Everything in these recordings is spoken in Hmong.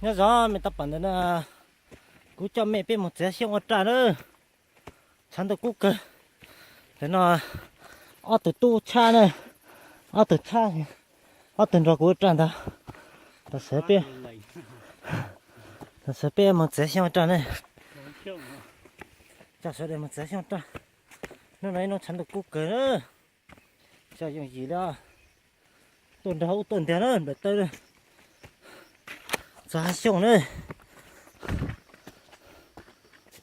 Nyob zoo me tab pam ntawm no, kuv coj mej peb mus txiav xyooj ua raj na. Tshav ntuj kub kawg. Ntawm no ob tug tub tshaj na, ob tug tshaj, ob tug nrog kuv ua raj ntag. Tam sim peb, tam sim peb mus txiav xyooj ua raj ne. Coj sawv daws mus txiav xyooj raj. Hnub no ib hnub tshav ntuj kub kawg na. Tso yooj yim li, tuaj nrog ub tuaj ntiag na, nplaim tawb. Txog hav xyooj na.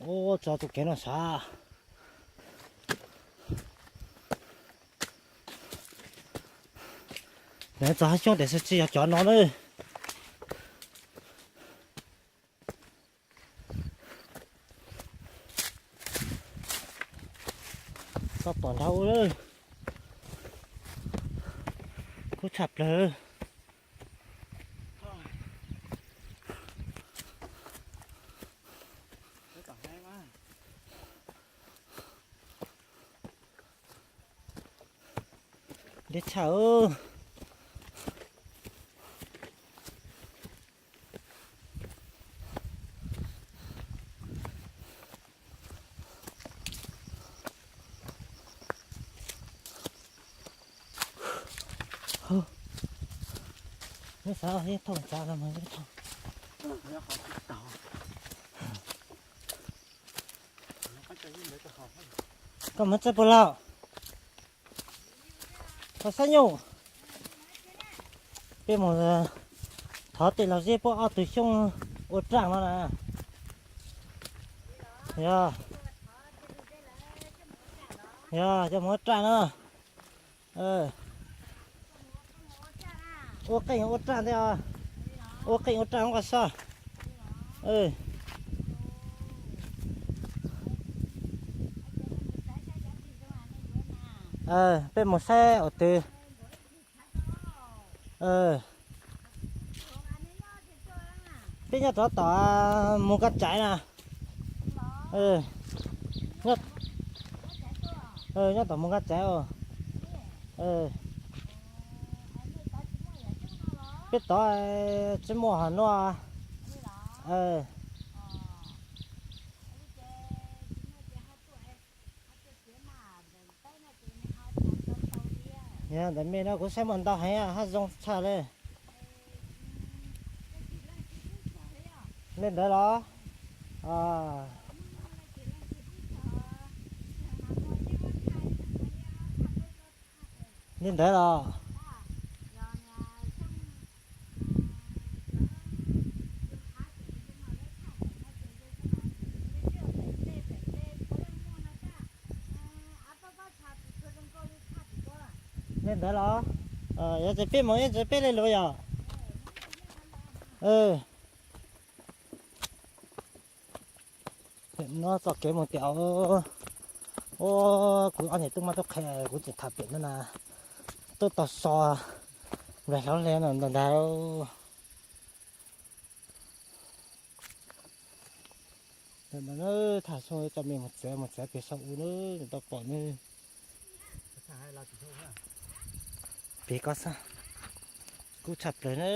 Ua tso tus kev no sav. Nws txog hav xyooj tiam sis tsis yog cov no na. Tau tom nrag ub lawm. Kub tshaj plaws. Deb tshaj. Neb xav yeej thooj tsav no mas yeej thooj. Koj mus txawj puas laus? Koj xab nyuj, peb mus thov tej laus zeb puab ob tug xyooj ua raj no na. Yog, yog coj mus ua raj no. Ua qeej ua raj ntej os. Ua qeej ua raj nqos soj. Peb mus saib ua twg. Peb nyob rov tom Mus Kab Tsaiv na. Nyob tom Mus Kab Tsaiv. Peb tod tsis muaj hom no. Yog ntawm me no kuv saib muaj ntau heev, haj zoo tshaj li. Li ntawd los? Li ntawd los? Li ntawd los? Yog tsis peb mus, yog tsis peb li lus yog. No txoj kev mus tias, ua kuv ob niam tub mab tub qhe kuv tseem tham pem no na, tub tau so nplaig hlob hle no ntag ntag. Tham xyoo coj me mus txiav, mus txiav pem saum u na, tau pom ne. Pem ko xwb, kub tshaj plaws na.